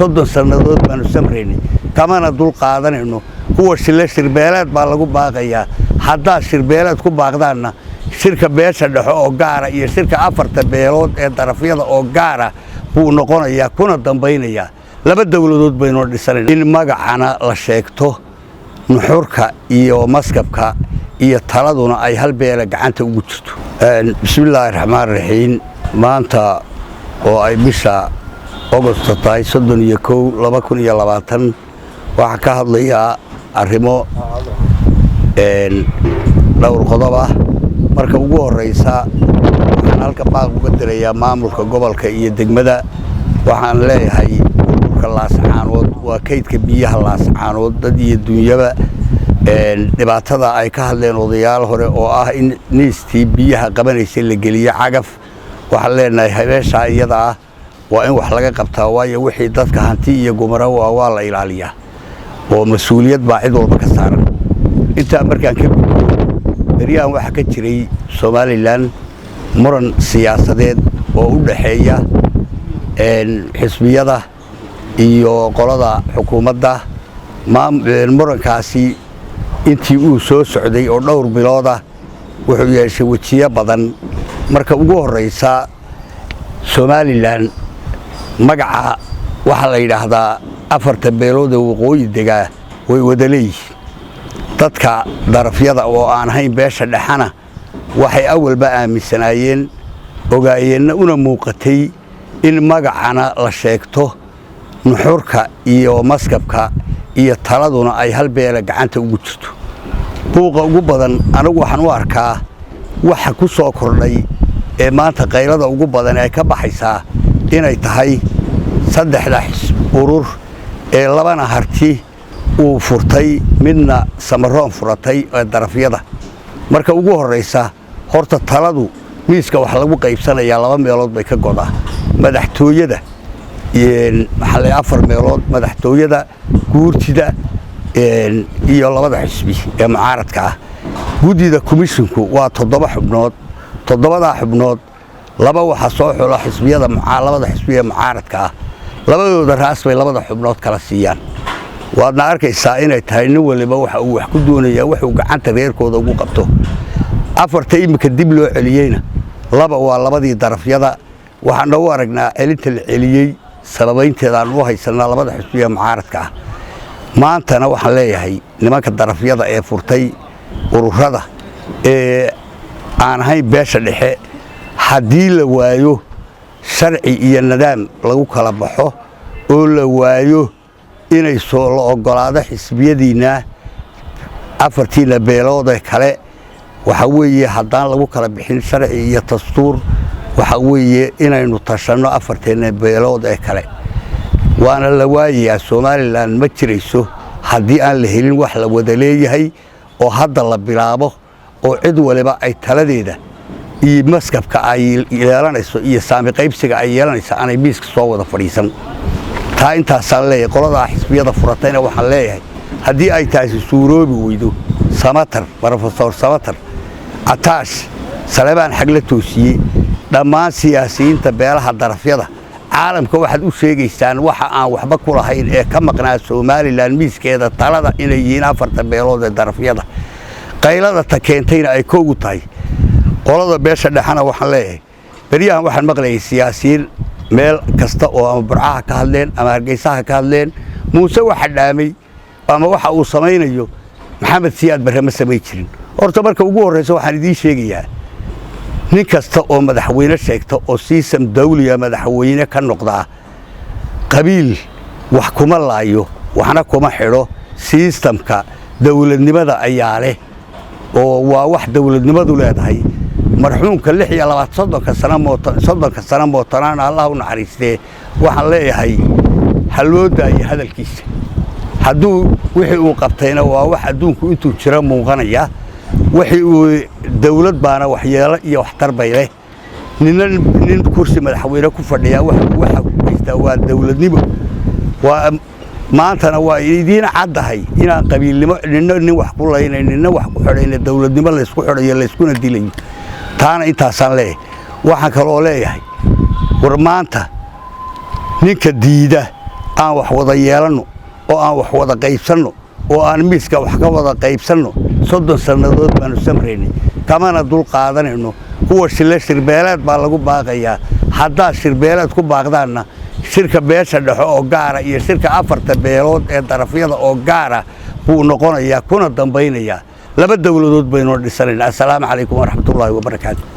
30 sannadood baanu samraynay, kamana dul qaadanayno. Kuwa shile shirbeeleed baa lagu baaqayaa. Haddaad shirbeeleed ku baaqdaanna, shirka beesha dhexo oo gaara iyo shirka afarta beelood ee darafyada oo gaara buu noqonayaa, kuna dambaynayaa laba dowladood baynoo dhisanayna. In magacana la sheegto, nuxurka iyo maskabka iyo taladuna ay hal beela gacanta ugu jirto. Bismillaahi raxmaan raxiim. Maanta oo ay bisha Ogosto tahay 31 2020, waxaa ka hadlayaa arrimo dhowr qodob ah. Marka ugu horeysa, waxaan halka baaq uga dirayaa maamulka gobolka iyo degmada. Waxaan leeyahay, burburka Laascaanood waa kaydka biyaha Laascaanood, dad iyo dunyaba. Dhibaatada ay ka hadleen odayaal hore oo ah in niistii biyaha qabanaysay la geliyo cagaf, waxaan leenahay habeeshaa iyada ah waa in wax laga qabtaa, waayo wixii dadka hanti iyo gumaro waa la ilaaliyaa oo mas-uuliyad baa cid walba ka saaran. Intaa markaan ka gudbo, beryahan waxaa ka jiray Somaliland muran siyaasadeed oo u dhaxeeya xisbiyada iyo qolada xukuumadda. Murankaasi intii uu soo socday oo dhowr biloodah wuxuu yeeshay wejiyo badan. Marka ugu horraysa, Somaliland magaca waxaa la yidhaahdaa afarta beelood ee waqooyi degaa way wada leeyihiin. Dadka darafyada oo aan ahayn beesha dhexana waxay awalba aaminsanaayeen, ogaayeenna, una muuqatay in magacana la sheegto, nuxurka iyo maskabka iyo taladuna ay hal beela gacanta ugu jirto. Buuqa ugu badan anigu waxaan u arkaa waxa ku soo kordhay ee maanta qaylada ugu badan ay ka baxaysaa inay tahay saddexda urur ee labana Harti uu furtay, midna Samaroon furatay ee darafyada. Marka ugu horraysa, horta taladu miiska wax lagu qaybsanayaa laba meelood bay ka godaa: madaxtooyada, maxaa, afar meelood: madaxtooyada, guurtida iyo labada xisbi ee mucaaradka ah. Guddida komishinku waa toddoba xubnood. Toddobadaa xubnood laba waxaa soo xulo xisbiyada, labada xisbi ee mucaaradka ah. Labadooda raas bay labada xubnood kala siiyaan. Waadna arkaysaa inay tahay nin waliba waxa uu wax ku doonayaa wuxuu gacanta reerkooda ugu qabto. Afarta iminka dib loo celiyeyna, laba waa labadii darafyada. Waxaan noogu aragnaa celinta la celiyey sababaynteedaan u haysanaa labada xisbi ee mucaaradka ah. Maantana waxaan leeyahay, nimanka darafyada ee furtay ururada ee aan ahayn beesha dhexe, haddii la waayo sharci iyo nidaam lagu kala baxo oo la waayo inay soo la oggolaado xisbiyadiinna afartiina beeloodee kale, waxa weeye haddaan lagu kala bixin sharci iyo dastuur, waxa weeye inaynu tashanno afarteenna beelood ee kale, waana la waayayaa. Somaliland ma jirayso haddii aan la helin wax la wada leeyahay oo hadda la bilaabo oo cid waliba ay taladeeda iyo maskabka ay yeelanayso iyo saami qaybsiga ay yeelanayso aanay miiska soo wada fadhiisan. Taa intaasaan leeyahay. Qoladaa xisbiyada furatayna waxaan leeyahay, haddii ay taasi suuroobi weydo, Samatar, Brofesor Samatar, Cataash, Salebaan Xag la Toosiye, dhammaan siyaasiyiinta beelaha darafyada, caalamka waxaad u sheegaysaan waxa aan waxba ku lahayn ee ka maqnaa Somaliland miiskeeda talada inay yihiin afarta beelood ee darafyada, qaylada ta keentayna ay koogu tahay. Qolada beesha dhexena waxaan leeyahay, beryahan waxaan maqlayay siyaasiyiin meel kasta oo ama Burcaha ka hadleen ama Hargeysaha ka hadleen, Muuse waxa dhaamay ama waxa uu samaynayo Maxamed Siyaad Barre ma samayn jirin. Horta marka ugu horreysa, waxaan idiin sheegayaa, nin kasta oo madaxweyne sheegta oo system dawliga madaxweyne ka noqdaa qabiil wax kuma laayo, waxna kuma xidho. Systemka dawladnimada ayaa leh oo waa wax dawladnimadu leedahay. Marxuumka 26, 30-ka sano moota, 30-ka sano mootanaan, Allah u naxariistee, waxaan leeyahay ha loo daayo hadalkiisa. Hadduu wixii uu qabtayna waa wax adduunku intuu jiro muuqanaya. Wixii uu dawlad baana waxyeelo iyo waxtar bay leh. Nina nin kursi madaxweyne ku fadhiyaa waxa ku geystaa waa dawladnimo. Waa maantana waa idiin caddahay inaan qabiilnimo nina nin wax ku laynayn, nina wax ku xidhayna, dawladnimo laysku xidhayo, layskuna dilayo. Taana intaasaan leeyahay. Waxaan kaloo leeyahay, war maanta ninka diida Aan wax wada yeelanno oo aan wax wada qaybsanno oo aan miiska wax ka wada qaybsanno. 30 sannadood baanu samraynay, kamana dul qaadanayno. Kuwa shile shirbeeleed baa lagu baaqayaa. Haddaad shirbeeleed ku baaqdaanna, shirka beesha dhexe oo gaara iyo shirka afarta beelood ee darafyada oo gaara buu noqonayaa kuna dambaynayaa. Laba dowladood baynoo dhisanaynaa. Assalaamu calaykum waraxmatullaahi wabarakaatu.